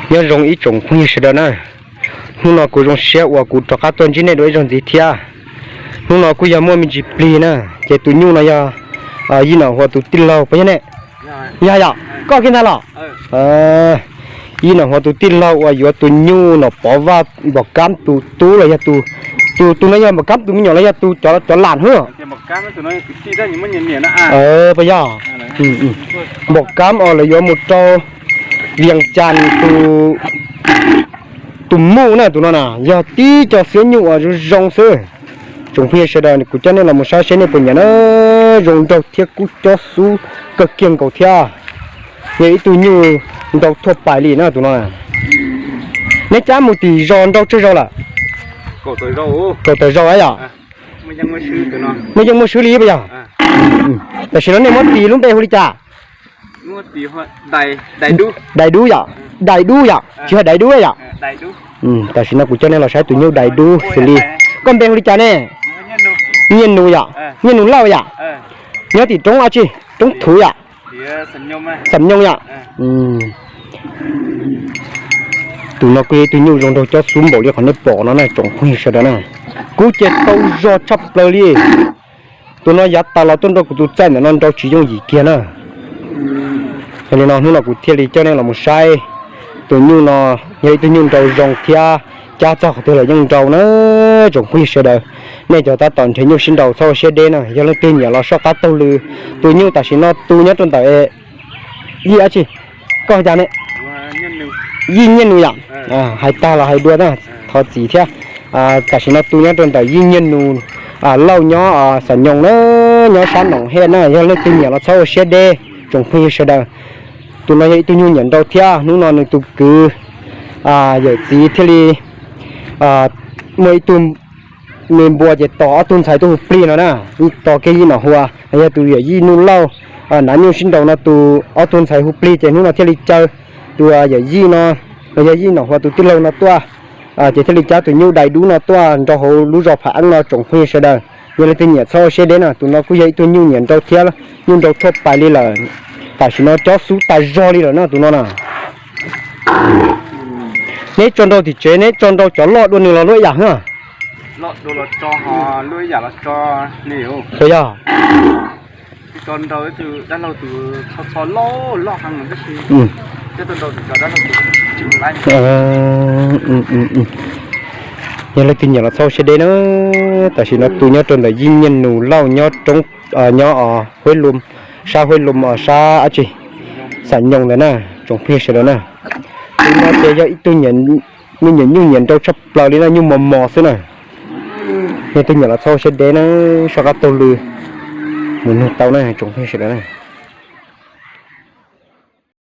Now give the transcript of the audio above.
Nyob zoo ib tsoom phooj ywg sawv daws na, hnub no kuv zoo siab uas kuv rov qab tuaj ntsib nej dua ib zaug ntxiv thiab. Hnub no kuj yog muaj me ntsis plig na, ces tus nyuj no yog Yij Nom Huas tus tij laug puas yog ne? Yog yom, koj kiag ntag los? Yij Nom Huas tus tij laug uas yuav tus nyuj Nom Pov Vaj Npom Kab tus tub los yog tus, tus, tus no yog Npom Kab tus me nyuam los yog tus cov lam hwb? Puas yog? Npom Kab os lawv yuav mus rau Vias Cas tus, tus muj na, tus no na yog tib co xiab nyuj uas zoo zoo xwb. Tsoom phooj ywg sawv daws, kuv coj nej los mus saib seb nej puas nyiam na. Zoo nraug thiab kub cob xub kawg kiag nkaus thiab. Yog ib tug nyuj nrau thuaj pais li na tus no. Neb cab mus tim zos nrau tsawg zaus lawm? Kaum tawm zaus yom? Muaj yeej muaj swb li puas yog? Tam sim no nej muab tis lub npe hu li cas? Dais Dub yom? Dais Dub yom? Tsis yog Dais Dub yom? Tam sim no kuv coj nej los saib tus nyuj Dais Dub xws li. Koj npe hu li cas ne? Nyiaj Nus yom? Nyiaj Nus Lauj yom? Nyob tim roob dab tsi? Roob Thuv yom? Xam Nyooj yom? Tus no kuj yog ib tug nyuj zoo nraug cob xub npaum li qhov nej pom no na tsoom phooj ywg sawv daws na. Kub ces tau zog tshaj plaws li. Tus no yav tas los tuaj nrau kuv tus txaij ntawm no nrau tsis yooj yim kiag na. Yog li no hnub no kuv thiaj li coj nej los mus saib tus nyuj no, yog ib tug nyuj nrau zoo thiab cab txog qhov twg los yeej nrau na. Tsoom phooj ywg sawv daws, nej cov tab tom nrhiav nyuj sib nrau txhob ua siab deb na, yog leej twg nyiam los soj qab taug lw. Tus nyuj tam sim no tu nyob rau ntawm Yij dab tsi? Koj hu cas ne? Yij Nyiaj Nus yom? Hais tag los hais dua na, thov txim thiab. Tam sim no tu nyob rau ntawm Yij Nyiaj Nus Lauj nyob Xam Nyooj na, nyob sab Noom Hej na, yog leej twg nyiam los txhob ua siab deb tsoom phooj ywg sawv daws. Tus no yog ib tug nyuj nyiam nrau thiab, hnub no nws tus kwv yawm txiv thiaj li muaj ib tug me npua ces tos ob tug ntxhais tuaj hu plig no na, tos kiag Yij Nom Huas los yog tus yawm yij Nus Lauj, nav nyuj sib nraus no tus ob tug ntxhais hu plig ces hnub no thiaj li caw tus yawm yij no los yog Yij Nom Huas tus tij laug no tuaj, ces thiaj li cab tus nyuj Dais Dub no tuaj nrau hauv lub zos Pham Eeb no tsoom phooj ywg sawv daws. Yog leej twg nyiam txhob ua siab deb na, tus no kuj yog ib tug nyuj nyiam nrau thiab, nyuj nrau thuaj pais li lawm. Tam sim no cob xub tas zog li lawm na tus no na. Neb tso nrau tim tsev, neb tso nrau cov loj dua nws los luaj ib yam xwb. Puas yog? Yog leej twg nyiam los txhob ua siab deb na. Tam sim no tu nyob rau ntawm Yij Nyiaj Nus Lauj nyob roob, nyob Huab Lum, sab Huab Lum, sab dab tsi, Xam Nyooj ntawd na, tsoom phooj ywg sawv daws na. Tus no ces yog ib tug me nyuam nyuj nyiam nrau tshaj plaws li na, nyuj mos mos xwb na. Yog leej twg nyiam los txhob ua siab deb na, soj qab taug lw mus nug tau na tsoom phooj ywg sawv daws na.